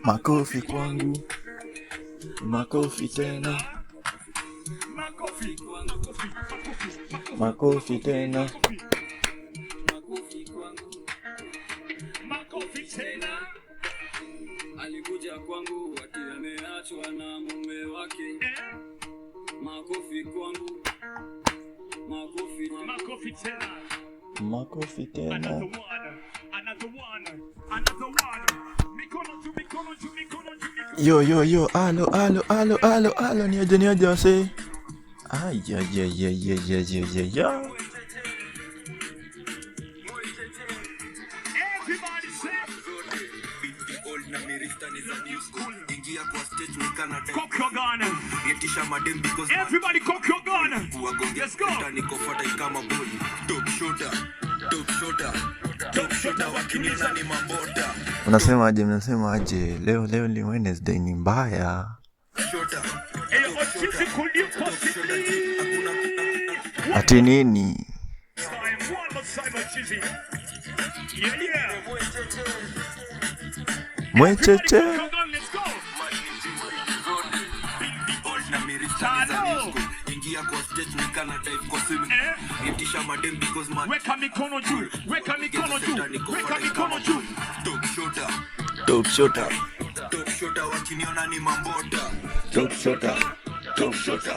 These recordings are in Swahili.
Makofi kwangu, makofi tena, Makofi, makofi, makofi, makofi tena. Makofi kwangu, makofi tena. Alikuja kwangu ati ameachwa na mume wake. Eh? Makofi kwangu, makofi. Makofi tena. Makofi tena. Another one, another one, another one. Mikono juu, mikono juu, mikono juu, mikono. Yo yo yo, alo alo alo alo alo, niaje niaje wase. Ay ya ya ya ya ya ya ya ya. Everybody say, Old na mirista ni za new school. Ingia kwa stage nikana cock your gun. yetisha madem because Everybody cock your gun. kuwagonge Let's go. nikofata kama bull. Top shooter, top shooter, top shooter wakiniona ni mabota. Unasema aje? Mnasema aje? Leo leo ni Wednesday, ni mbaya. Shooter, Hey, Ochizi, could you possibly? Ati nini? Time, one more time, Ochizi. Yeah. Mwecheche. Everybody cock your gun, let's go. Old na mirista ni za new school. Ingia kwa stage nikana dive kwa swimming. Eh? Yetisha madem because man Weka mikono juu, weka mikono juu, weka mikono juu. Top shooter, Top shooter. top shooter wakiniona ni mambota. Top shooter. Top shooter.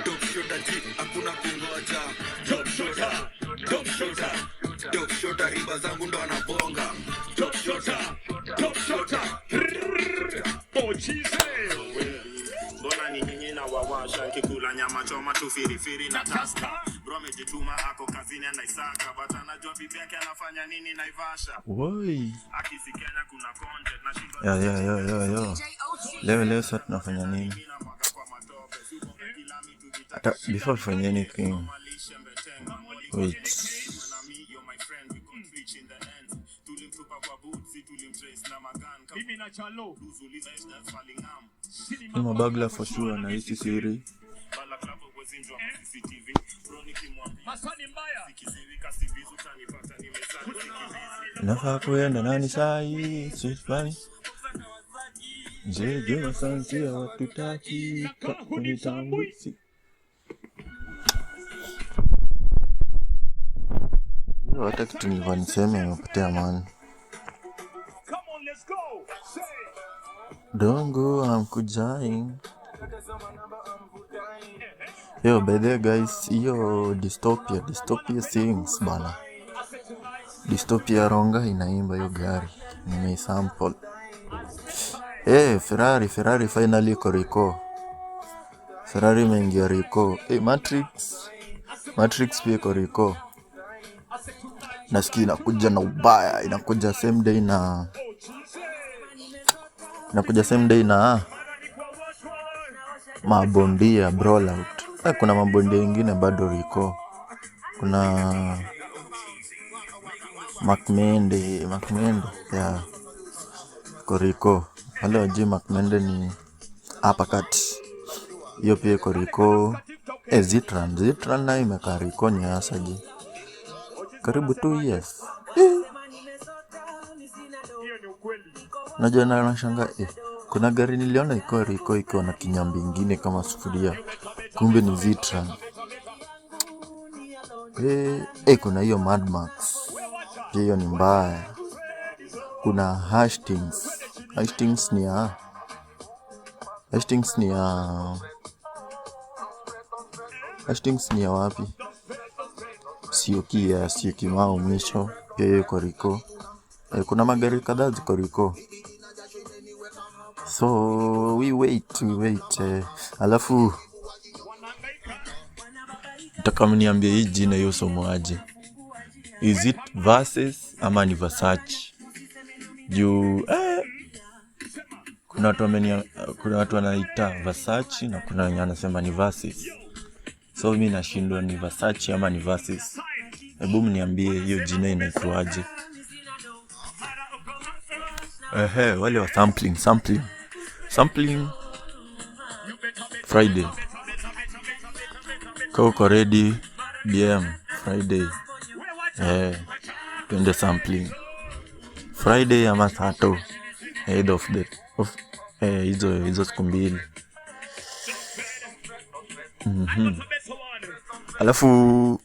Top shooter G, hakuna kungoja. Top shooter, top shooter, top shooter riba zangu ndo anabonga. Top shooter, top shooter. Ochizi. Mbona ni nyinyi na wawasha nkikula nyama choma tu firifiri na taska. Bro amejituma ako kazini anaisaka, but anajua bibi yake anafanya nini Naivasha. Woi. Akisi Kenya kuna content na shindwa Yo yo yo yo yo. Leo leo sasa tunafanya nini? na mwaga kwa matope. Siponge kila mitu Hata before tufanye anything. vitalishe mbetenga. Wait. Na me, you're my friend, we gon' preach in the end. Tulimtupa kwa boots, tulimtrace na magan. Mimi na Chalo. Uzuliza Fallingham. Ni mabagla for sure na hisi siri. Balaclava uwezinjwa kwa CCTV. Bro nikimwambia Masani mbaya. kiziwika sivizu utanipata nimesali sikivizi. Nafaa kuenda nani sai? Sweet funny. Je, jua sansi hawatutaki kunitambusi. Hiyo hata kitu nilikuwa niseme imepotea man. Come on, let's go. Say. Dongo amkujai. Yo, by the way guys, hiyo dystopia, dystopia sings bana. Dystopia Ronga inaimba hiyo gari. Nimeisample. Eh, Ferrari, Ferrari finally iko Rico. Ferrari imeingia Rico. Eh, Matrix. Matrix pia iko Rico. Nasikia inakuja na ubaya, inakuja same day na inakuja same day na mabondia rollout. Eh, kuna mabondia wengine bado Rico. Kuna Macmende, Macmende ya iko Rico. Wale wajui Macmende ni uppercut. Hiyo pia iko Rico. Eh, Zitran, Zitran nayo imekaa Rico ni hasa ji. Karibu 2 years. Eh, Hiyo ni ukweli. najua na nashangaa eh, kuna gari niliona iko Rico ikiwa na kinyambi ingine kama sufuria. Kumbe ni Zitran. Eh, eh, kuna hiyo Mad Max. Pia hiyo ni mbaya. Kuna Hastings. Hastings ni ya Hastings ni ya Hastings ni ya wapi? Sioki ya Sioki Mao mwisho. Pia hiyo iko Rico. Eh, kuna magari kadhaa ziko Rico. So we wait, we wait. Eh, alafu nataka mniambie hii jina hiyo somo aje. Is it Versus ama ni Versace? Juu eh, kuna watu kuna watu wanaita Versace na kuna wenye wanasema ni Versus. So mi nashindwa ni Versace ama ni Versus. Hebu mniambie hiyo jina inaitwaje? Ehe, wale wa sampling, sampling. Sampling Friday. Ka uko ready DM Friday. Eh, twende sampling. Friday ama Sato. Either of the of hizo hizo siku mbili. Alafu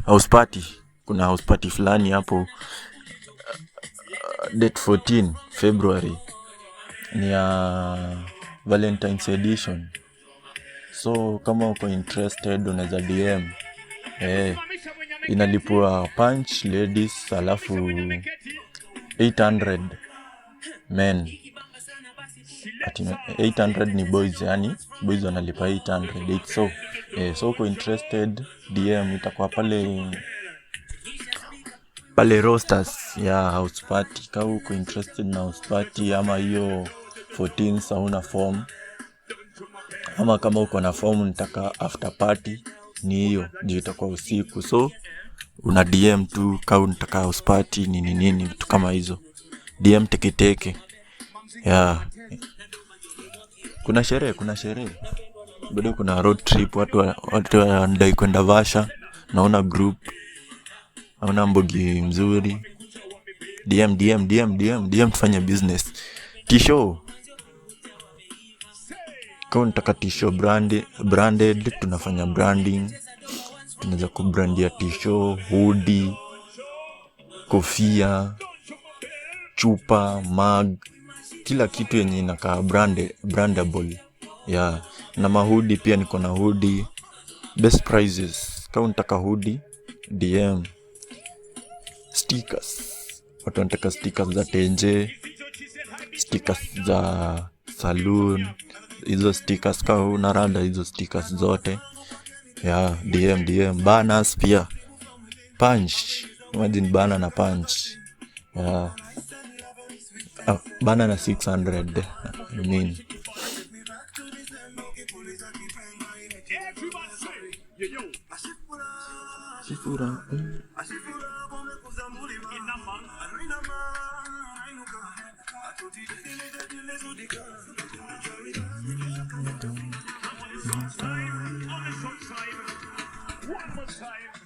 house party, kuna house party fulani hapo date 14 February, ni ya Valentine's edition. So kama uko interested unaweza DM. Inalipwa punch ladies, alafu 800 men. Ati 800 ni boys, yani boys wanalipa 800 8 so. So uko interested, DM, itakuwa pale pale rosters ya house party. Kama uko interested na house party ama hiyo 14 hauna form, ama kama uko na form nitaka after party, ni hiyo juu itakuwa usiku, so una DM tu kama unataka house party, nini nini, vitu kama hizo, DM teketeke. Yeah. Kuna sherehe, kuna sherehe bado, kuna road trip, watu wanadai kwenda Vasha, naona group, naona mbogi mzuri. DM, DM, DM, DM, DM, tufanye business. Tisho, kama unataka tisho branded, tunafanya branding, tunaweza kubrandia tisho, hoodie, kofia, chupa, mug, kila kitu yenye inakaa brandable, yeah. Na mahoodie pia, niko na hoodie, best prices. Kama unataka hoodie, DM. Stickers, watu wanataka stickers za tenje, stickers za saloon, hizo stickers, kama una rada hizo stickers zote, yeah, DM, DM. Banners pia, punch, imagine banner na punch, yeah. Ah, banner na 600, I mean. Everybody say, yo, yo. Shifura. Inama. On the short side. One more time.